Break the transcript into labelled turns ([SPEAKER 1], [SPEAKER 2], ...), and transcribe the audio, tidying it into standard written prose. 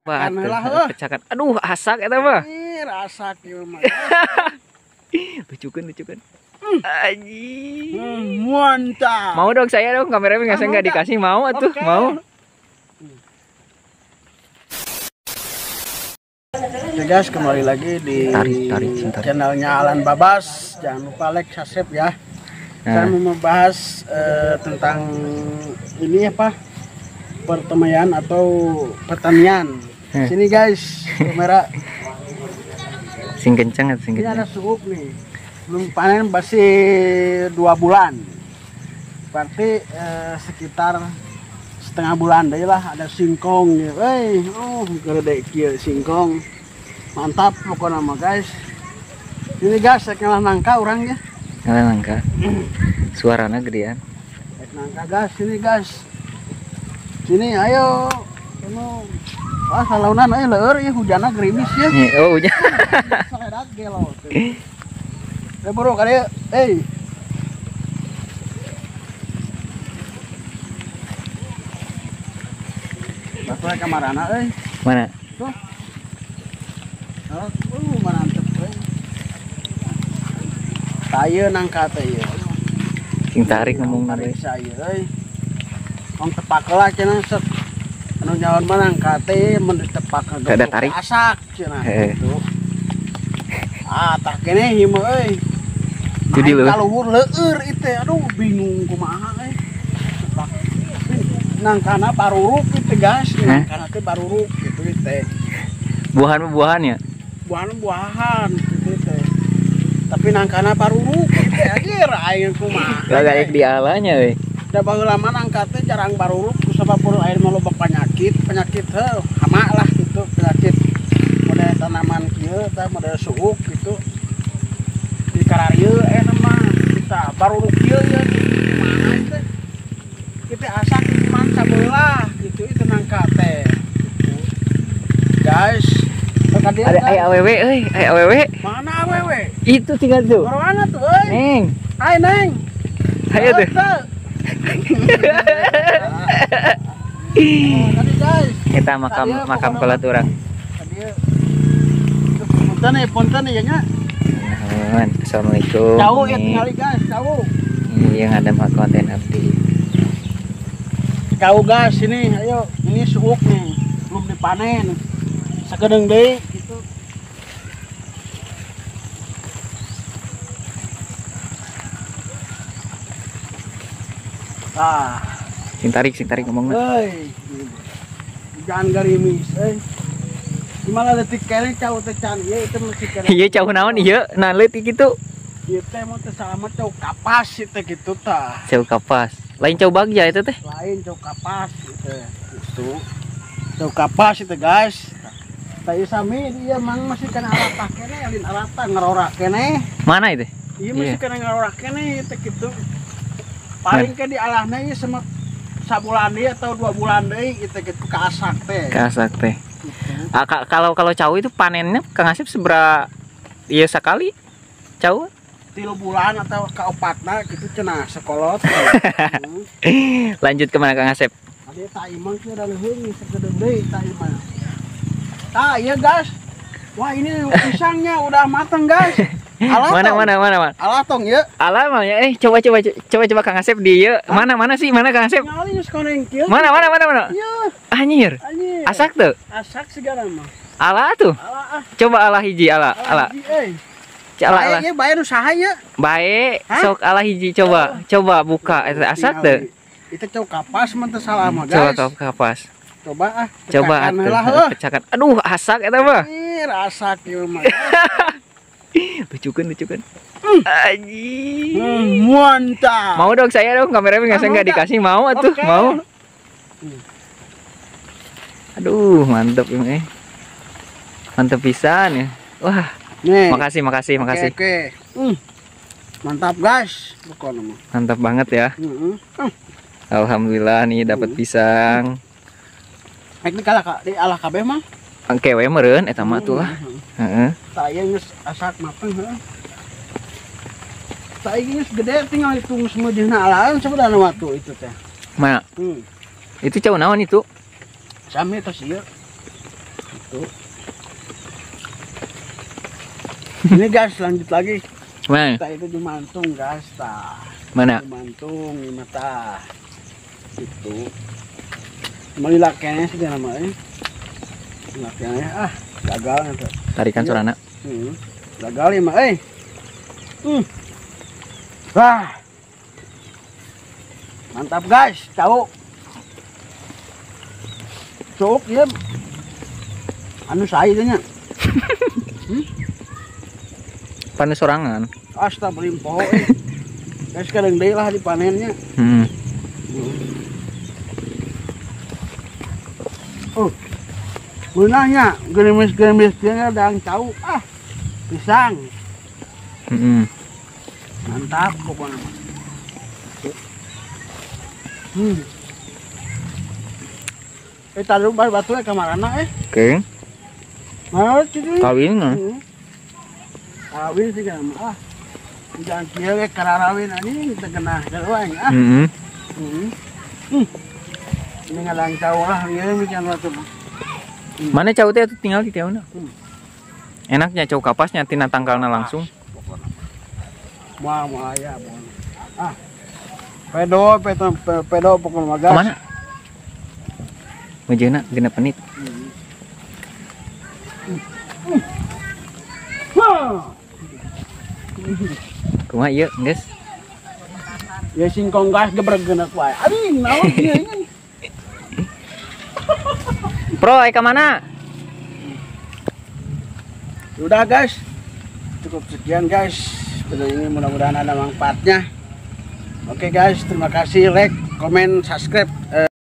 [SPEAKER 1] Pecahkan. Aduh, asak eta mah.
[SPEAKER 2] Ih, asak ieu mah.
[SPEAKER 1] Lucukeun, lucukeun. Anjing.
[SPEAKER 2] Mantap.
[SPEAKER 1] Mau dong saya dong, kameramen nggak, saya nggak dikasih, mau atuh, mau.
[SPEAKER 2] Oke guys, kembali lagi di
[SPEAKER 1] tarik,
[SPEAKER 2] channelnya Alan Babas. Jangan lupa like, subscribe ya. Nah. Saya mau membahas tentang ini apa? Pertanian atau pertanian. Sini guys, kamera.
[SPEAKER 1] Sing kencang atau sing kencang?
[SPEAKER 2] Ini ada suuk nih. Belum panen masih 2 bulan. Berarti sekitar setengah bulan deh lah, ada singkong gitu. Hey, oh, gede kieu singkong. Mantap pokoknya mah guys. Ini guys, saya ngalah nangka orangnya.
[SPEAKER 1] Ngalah nangka. Suaranya gedean.
[SPEAKER 2] Nangka guys, sini guys. Sini ayo. Anu, wah salaunan euy leur ieu hujanna gerimis ya.
[SPEAKER 1] Oh, hujan.
[SPEAKER 2] Saredat gelo. Eh bro, ka dieu. Euy. Batur kamarana euy.
[SPEAKER 1] Mana?
[SPEAKER 2] Tuh. Oh, mantep euy. Tah nangka teh ieu.
[SPEAKER 1] Sing tarik ngomongna
[SPEAKER 2] euy. Saya euy. Tong tepak lah cenah set. Anu nyaon mah nangka teh mun ditepak
[SPEAKER 1] kada tarik.
[SPEAKER 2] Asak cenah gitu. Ah, tah kene ieu mah euy.
[SPEAKER 1] Jadi leueur.
[SPEAKER 2] Kaluhur leueur ieu teh. Aduh, bingung kumaha euy. Tepak. Nangkana baruruk itu guys, nangkana teh baruruk gitu teh.
[SPEAKER 1] Buahan-buahan ya?
[SPEAKER 2] Buahan-buahan gitu teh. Tapi nangkana baruruk gitu anjir aing kumaha.
[SPEAKER 1] Gak dialanya euy.
[SPEAKER 2] Da baheula mah nangka teh jarang baruruk kusabab air mah loba penyakit, penyakit heuh hama lah gitu, penyakit model tanaman kieu tah model suuk gitu. Di kararieu mah kita baruruk kieu ya kumaha teh. Kita asak cuman sabelah gitu itu nangka teh gitu. Guys,
[SPEAKER 1] ada ai awewe euy, ai awewe.
[SPEAKER 2] Mana awewe?
[SPEAKER 1] Itu tinggal tuh.
[SPEAKER 2] Mana tuh euy?
[SPEAKER 1] Neng.
[SPEAKER 2] Hai Neng.
[SPEAKER 1] Hayo tuh.
[SPEAKER 2] Tadi guys.
[SPEAKER 1] Kita makam makam kolot urang.
[SPEAKER 2] Punten ya, punten ya nya.
[SPEAKER 1] Assalamualaikum.
[SPEAKER 2] Jauh ya tinggali guys, jauh.
[SPEAKER 1] Iya, ada konten abdi.
[SPEAKER 2] Kau gas sini, ayo. Ini suuk nih, belum dipanen. Sakedeung deui gitu. Ah,
[SPEAKER 1] sing tarik ngomongna.
[SPEAKER 2] Euy. Jangan garimis euy. Gimana detik kene cau teh can ieu itu masih kene.
[SPEAKER 1] Ieu cau naon ieu? Nah leutik kitu.
[SPEAKER 2] Ieu teh mun teu salamet cau kapas ieu teh kitu tah.
[SPEAKER 1] Cau kapas. Lain cau bagja itu teh?
[SPEAKER 2] Lain cau kapas itu. Itu. Cau kapas itu guys. Tah sami ieu mang masih kena alatah kene, alin alatah ngerorak kene.
[SPEAKER 1] Mana itu?
[SPEAKER 2] Ieu masih kena ngerorak kene itu kitu. Paling ke di alahna ieu semet sabulan deui atau 2 bulan deui itu kitu kaasak teh.
[SPEAKER 1] Kaasak teh. Ah, kalau cau itu panennya Kang Asep seberapa ieu sekali? Cau
[SPEAKER 2] 3 bulan atau keempatna gitu cenah sekolot.
[SPEAKER 1] Lanjut kemana Kang Asep?
[SPEAKER 2] Ade tak imang sih ada leuheung sakedeung deui tak imang. Tah iya guys. Wah ini pisangnya udah mateng guys. Alah
[SPEAKER 1] mana mana mana mana.
[SPEAKER 2] Alah tong ya.
[SPEAKER 1] Alah mah ya coba coba coba coba Kang Asep di ieu. Mana mana sih mana Kang Asep? Mana mana mana mana.
[SPEAKER 2] Iya.
[SPEAKER 1] Anjir. Asak tuh.
[SPEAKER 2] Asak segala mah.
[SPEAKER 1] Alah tuh.
[SPEAKER 2] Alah ah.
[SPEAKER 1] Coba alah hiji alah alah. Alah, alah.
[SPEAKER 2] Bae bae nu saha ye?
[SPEAKER 1] Bae, sok alah hiji coba. Coba buka eta asak teu.
[SPEAKER 2] Itu cau kapas mah teu salah mah guys.
[SPEAKER 1] Coba kapas.
[SPEAKER 2] Coba ah.
[SPEAKER 1] Coba atuh. Pecahkan. Aduh, asak eta mah.
[SPEAKER 2] Ih, asak ieu mah.
[SPEAKER 1] Lucukeun, lucukeun. Anjing.
[SPEAKER 2] Mantap.
[SPEAKER 1] Mau dong saya dong, kameramen nggak, saya nggak dikasih, mau atuh, mau. Aduh, mantep ini. Mantep pisan ya. Wah.
[SPEAKER 2] Nih.
[SPEAKER 1] Makasih, makasih, makasih.
[SPEAKER 2] Oke, oke. Mantap guys.
[SPEAKER 1] Mantap banget ya. Alhamdulillah nih dapat pisang.
[SPEAKER 2] Ini kalah di alah kabeh mah.
[SPEAKER 1] Engke we meureun eta mah tuh lah. Heeh.
[SPEAKER 2] Tah ieu geus asak mateng heuh. Tah ieu geus gede tinggal hitung semeujeuhna alahan sebenarnya waktu itu teh.
[SPEAKER 1] Mana? Itu cau naon itu?
[SPEAKER 2] Sami tos ieu. Gitu. Ini guys lanjut lagi.
[SPEAKER 1] Mana?
[SPEAKER 2] Kita itu jumantung guys, tah.
[SPEAKER 1] Mana?
[SPEAKER 2] Jumantung mata. Gitu. Melilak kayaknya sih namanya. Kayaknya ah gagal gitu.
[SPEAKER 1] Tarikan sorana.
[SPEAKER 2] Gagal ya mah eh. Wah. Mantap guys, tahu. Cuk ya. Anu saya nya.
[SPEAKER 1] Panen sorangan.
[SPEAKER 2] Astagfirullah. Guys kadang deui lah dipanennya. Oh. Meunahnya gerimis-gerimis dia dang cau ah pisang. Mantap pokoknya. Taruh batu ke marana eh.
[SPEAKER 1] Oke.
[SPEAKER 2] Mana cuy?
[SPEAKER 1] Kawin mah.
[SPEAKER 2] Kawin sih kan ah. Jangan kieu we kararawin anjing teu genah sarua ah. Ini ngalang cau lah ieu mikian batu.
[SPEAKER 1] Mana cau teh tinggal di tiauna. Enaknya cau kapasnya tina tangkalna langsung.
[SPEAKER 2] Moal moal aya moal. Ah. Pedo pedo pedo pokokna mah guys.
[SPEAKER 1] Kemana? Mejeuna genep menit. Kumaha ieu, guys?
[SPEAKER 2] Ya singkong gas gebreg geuneuh wae. Aduh, naon ieu ini?
[SPEAKER 1] Bro, ka mana?
[SPEAKER 2] Udah guys, cukup sekian guys. Video ini mudah-mudahan ada manfaatnya. Oke guys, terima kasih, like, comment, subscribe.